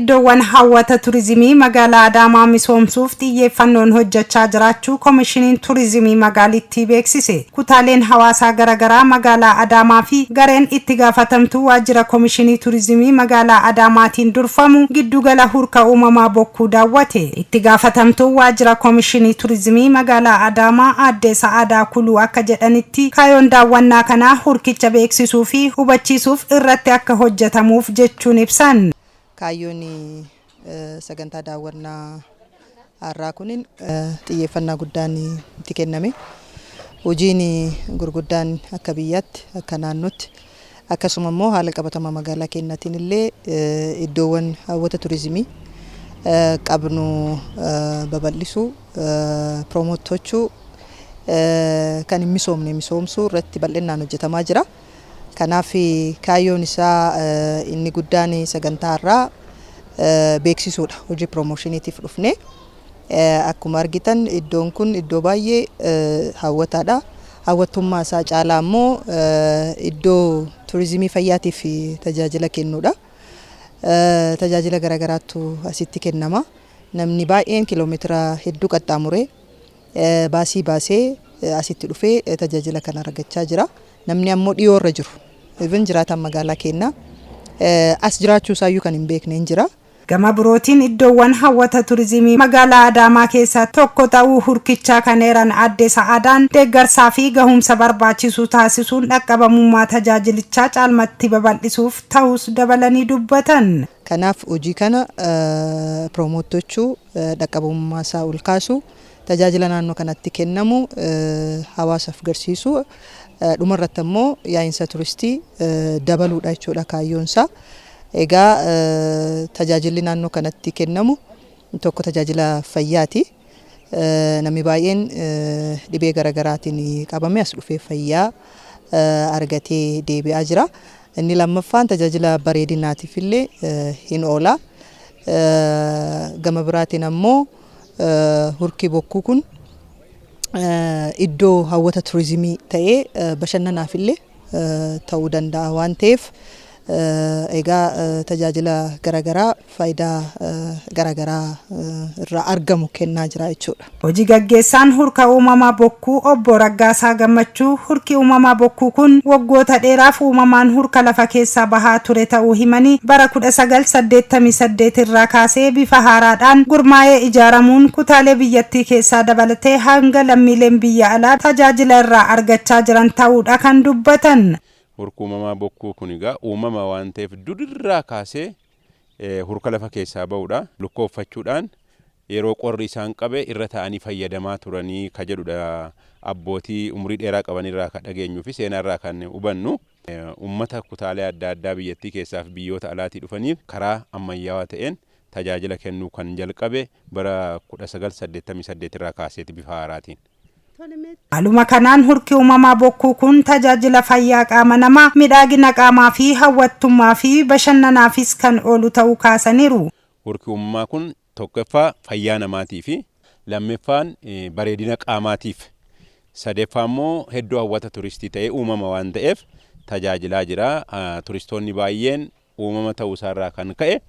Iddoowwan hawwata turizimii magaalaa Adaamaa misoomsuuf xiyyeeffannoon hojjechaa jiraachuu Komishiniin Turizimii magaalittii beeksise. Kutaaleen hawaasaa garaagaraa magaalaa Adaamaa fi gareen itti gaafatamtuu waajjira Komishinii Turizimii magaalaa Adaamaatiin durfamu giddugala hurka uumamaa Bokkuu daawwate. Itti gaafatamtuu waajjira Komishinii Turizimii magaalaa Adaamaa aadde Sa'aadaa Kuluu akka jedhanitti, kaayoon daawwannaa kanaa hurkicha beeksisuu fi hubachiisuuf irratti akka hojjetamuuf jechuun ibsan. Kaayyoon sagantaa daawwannaa har'aa kun xiyyeeffannaa guddaan itti kenname. Hojiin gurguddaan akka biyyaatti, akka naannootti, akkasuma immoo haala qabatamaa magaalaa keenyaatiin illee iddoowwan hawwata turizimii qabnu babal'isuu, promote gochuu, kan hin misoomne misoomsuu irratti bal'inaan hojjetamaa jira. Kanaaf kaayyoon isaa inni guddaan sagantaa har'aa beeksisuudha. Hojii promotioniitiif dhufne. Akkuma argitan iddoon kun iddoo baay'ee hawwataadha. Hawwattummaa isaa caalaa immoo iddoo turizimii fayyaatiif tajaajila kennuudha. Tajaajila garaagaraatu asitti kennama. Namni baay'een kiiloomeetira hedduu qaxxaamuree, baasii baasee asitti dhufee tajaajila kana argachaa jira. Namni ammoo dhiyoo irra jiru, even jiraataan magaalaa keenyaa as jiraachuu isaayyuu kan hin beekne hin jira. Gama birootiin iddoowwan hawwata turizimii magaalaa Adaamaa keessaa tokko ta'uu hurkichaa kan eeran aadde Sa'aadaan, deeggarsaa fi gahumsa barbaachisu taasisuun dhaqqabamummaa tajaajilichaa caalmatti babal'isuuf ta'us dabalanii dubbatan. Kanaaf hojii kana promote gochuu, dhaqqabamummaa isaa ol kaasu, tajaajila naannoo kanatti kennamu hawaasaaf garsiisu, dhumarratti ammoo yaa'insa turistii dabaluudha jechuudha kaayyoonsaa. Egaa tajaajilli naannoo kanatti kennamu tokko tajaajila fayyaati. Namni baay'een dhibee garaagaraatiin qabame as dhufee fayyaa argatee deebi'aa jira. Inni lammaffaan tajaajila bareedinaatiif illee hin oola. Gama biraatiin ammoo hurki Bokkuu kun iddoo hawwata turizimii ta'ee bashannanaaf illee ta'uu danda'a waan ta'eef, egaa tajaajila garaagaraa faayidaa garaagaraa irraa argamu kennaa jira jechuudha. Hojii gaggeessaan hurka uumamaa Bokkuu obbo Raggaasaa Gammachuu, hurki uumamaa Bokkuu kun waggoota dheeraaf uumamaan hurka lafa keessaa bahaa ture ta'uu himanii, bara 1988 irraa kaasee bifa haaraadhaan gurmaa'ee ijaaramuun kutaalee biyyattii keessaa dabalatee hanga lammiileen biyya alaa tajaajila irraa argachaa jiran ta'uudha kan dubbatan. Hurka uumamaa Bokkuu kun egaa uumama waan ta'eef durirraa kaasee hurka lafa keessaa ba'uudha. Lukkooffachuudhaan yeroo qorri isaan qabe irra ta'anii fayyadamaa turanii ka jedhudha abbootii umurii dheeraa qabanirraa kan dhageenyuu fi seenaarraa kan hubannu. Uummata kutaalee adda addaa biyyattii keessaa fi biyyoota alaatii dhufaniif karaa ammayyaawaa ta'een tajaajila kennuu kan jalqabe bara 1988 irraa kaaseeti bifa haaraatiin. Haaluma kanaan hurki uumamaa Bokkuu kun tajaajila fayyaa qaama namaa, miidhagina qaamaa fi hawwattummaa fi bashannanaafis kan oolu ta'uu kaasaniiru. Hurki uumamaa kun tokkoffaa fayyaa namaatii fi lammaffaan bareedina qaamaatiif, sadeeffaa immoo hedduu hawwata turistii ta'ee uumama waan ta'eef tajaajilaa jira. Turistoonni baay'een uumama ta'uu isaarraa kan ka'e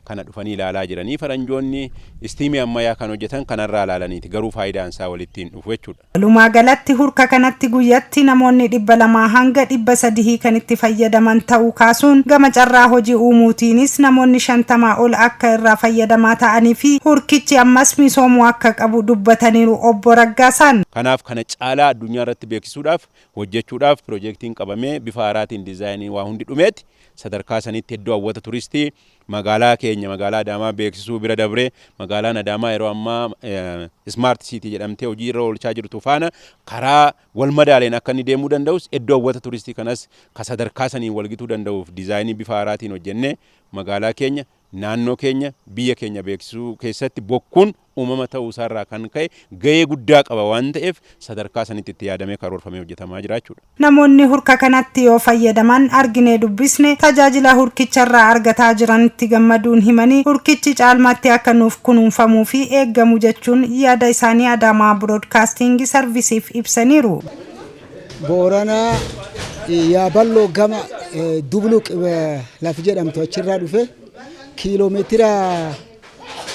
kana dhufanii ilaalaa jiranii. Faranjoonni steamii ammayyaa kan hojjetan kanarraa ilaalaniiti, garuu faayidaan isaa walitti hin dhufu jechuudha. Walumaa galatti hurka kanatti guyyatti namoonni 200 hanga 300 kan itti fayyadaman ta'uu kaasuun, gama carraa hojii uumuutiinis namoonni 50 ol akka irraa fayyadamaa ta'anii fi hurkichi ammas misoomuu akka qabu dubbataniiru obbo Raggaasaan. Kanaaf kana caalaa addunyaa irratti beeksisuudhaaf hojjechuudhaaf piroojeektiin qabamee bifa haaraatiin designii waa hundi dhumeeti sadarkaa sanitti iddoo hawwata turistii magaalaa keenya magaalaa Adaamaa beeksisuu bira dabree, magaalaan Adaamaa yeroo ammaa smart city jedhamtee hojii irra oolchaa jirtu faana karaa wal madaaleen akka inni deemuu danda'us, iddoo hawwata turistii kanas ka sadarkaa saniin walgituu danda'uuf designii bifa haaraatiin hojjennee magaalaa keenya, naannoo keenya, biyya keenya beeksisuu keessatti Bokkuun uumama ta'uu isaarraa kan ka'e gahee guddaa qaba waan ta'eef, sadarkaa sanitti itti yaadamee karoorfamee hojjetamaa jira jechuudha. Namoonni hurka kanatti yoo fayyadaman arginee dubbisne tajaajila hurkicharraa argataa jiranitti gammaduun himanii, hurkichi caalmaatti akka nuuf kunuunfamuu fi eeggamu jechuun yaada isaanii Adaamaa Broadcasting Serviceiif ibsaniiru. Booranaa Yaaballoo gama Dubluq lafi jedhamtu achirraa dhufe. Kiiloomeetira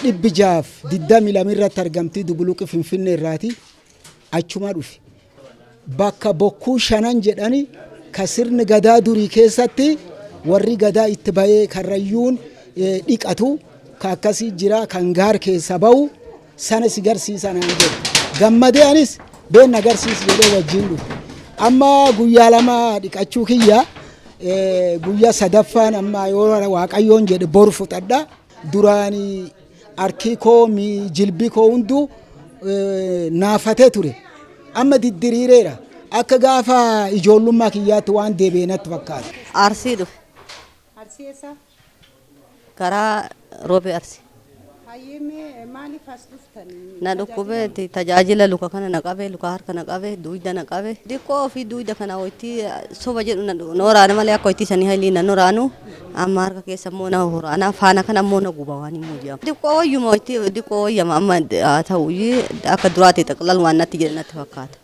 622 irratti argamti Dubuluqi Finfinnee irraati. Achuma dhufe. Bakka Bokkuu Shanan jedhani ka sirni gadaa durii keessatti warri gadaa itti bahee karrayyuun dhiqatu ka akkasii jira, kan gaar keessa bahu sana si garsiisa naan jedhe. Gammadee anis been agarsiisi jedhee wajjin dhufe. Amma guyyaa 2 dhiqachuu kiyya, guyyaa sadaffaan amma yoo Waaqayyoon jedhe boru fudhadha. Duraanii harki koo, jilbi koo hunduu naafatee ture. Amma diddiriireera. Akka gaafa ijoollummaa kiyyaatti waan deebi'e natti fakkaata. Arsii dhufe. Arsii eessa? Karaa Roobee Arsii. Hayyee, maaliif as dhuftan? Na dhukkubee tajaajila luka kana na qabee, luka harka na qabee, duyda na qabee. Diqqoo ofii duyda kana ho'itti soba jedhu na waraana malee akka ho'itti sanii hailii na waraanu, amma harka keessa immoo na waraana, faana kana immoo na guba waan immoo jedhamu. Diqqoo wayyuma ho'itti diqqoo wayyama amma haa ta'u akka duraatti xaqlal waan natti jedhe natti fakkaata.